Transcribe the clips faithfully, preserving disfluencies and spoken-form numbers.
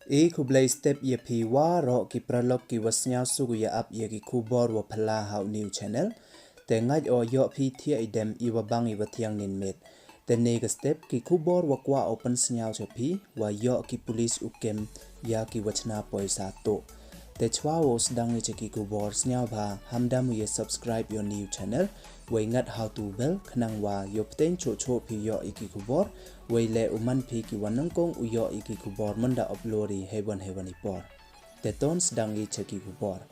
E khublei step ya phi waroh ki paralok ki wa sniawsuk u ya ap ya ki khubor wa phylla ha u new channel. Te ngait o yoh phi thiah i dem i wa bang i wa thiang nin met. Te ne ka step ki khubor wa kwah o pynsniaw cha phi wa yoh ki police u kem ya ki wa chna poisa toh. Te chwa wow sdang i cha ki khubor, sniawbha hamdam u ya subscribe ya u new channel, wei ngat ha u tu bell khnang wa yoh pteng choh choh phi yoh i ki khubor, wei le u man phi ki wa nyngkong u yoh i ki khubor mynda upload i heiwan heiwan i por. Te ton sdang i cha ki khubor.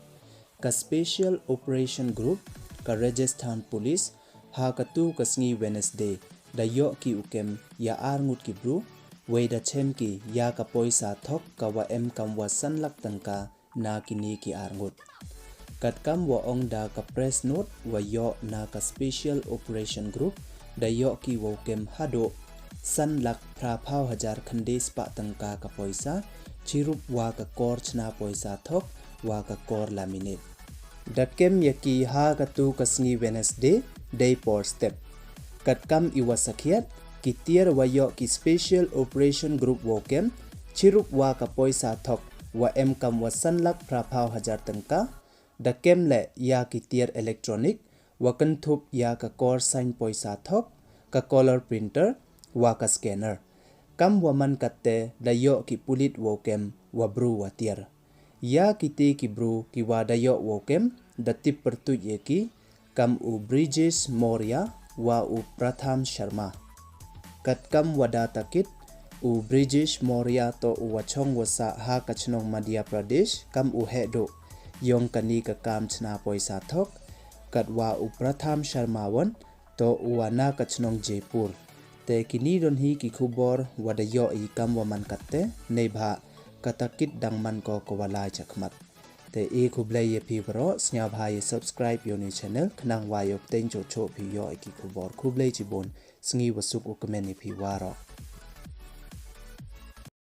Ka Special Operation Group ka Rajasthan Police ha ka tu ka sngi Wednesday da yoh ki u kem ya ar ngut ki bru, wei da chem ki ya ka poisa thok ka wa em kam wa san lak tyngka na kini ki ar ngut. Katkam wa ong da ka press note wa yoh na ka Special Operation Group, da yoh ki wow kem haduh san lak phra phaw hajar khyndai spah tyngka ka poisa, chirup wa ka kor chna poisa thok, wa ka kor laminate. Da kem ya ki ha ka tu ka sngi Wednesday, dei por step. Katkam i wa sakhiat, ki tiar wa yoh ki Special Operation Group wow kem, chirup wa ka poisa thok, wa em kam wa san lak phra phaw hajar tyngka, da kem le ya ki tiar electronic, wa kynthup ya ka kor sign poisa thok, ka color printer, wa ka scanner. Kam wa man katte da yoh ki pulit wow kem wa bru wa tiar. Ya kiti ki bru ki wa da yoh wow kem da tip pyrtuit ya ki kam u Brijesh Maurya wa u Pratham Sharma. Katkam wa da takit, u Brijesh Maurya toh u wa chong wa sah ha ka chnong Madhya Pradesh kam u heh duh yong kani ka kam chna poisa thok, katwa u Pratham Sharma won toh u wa na ka chnong Jaipur. Te kini don hi ki khubor wa da yoh i kam wa man katte, neibhah ka takit dang man ko ka wa lai chakhmat. Te e khublei ya phi waroh, sniawbha ya subscribe ya u new channel khnang wa yoh pteng choh choh phi yoh i ki khubor. Khublei chibun, sngi wa suk u kmen ya phi waroh.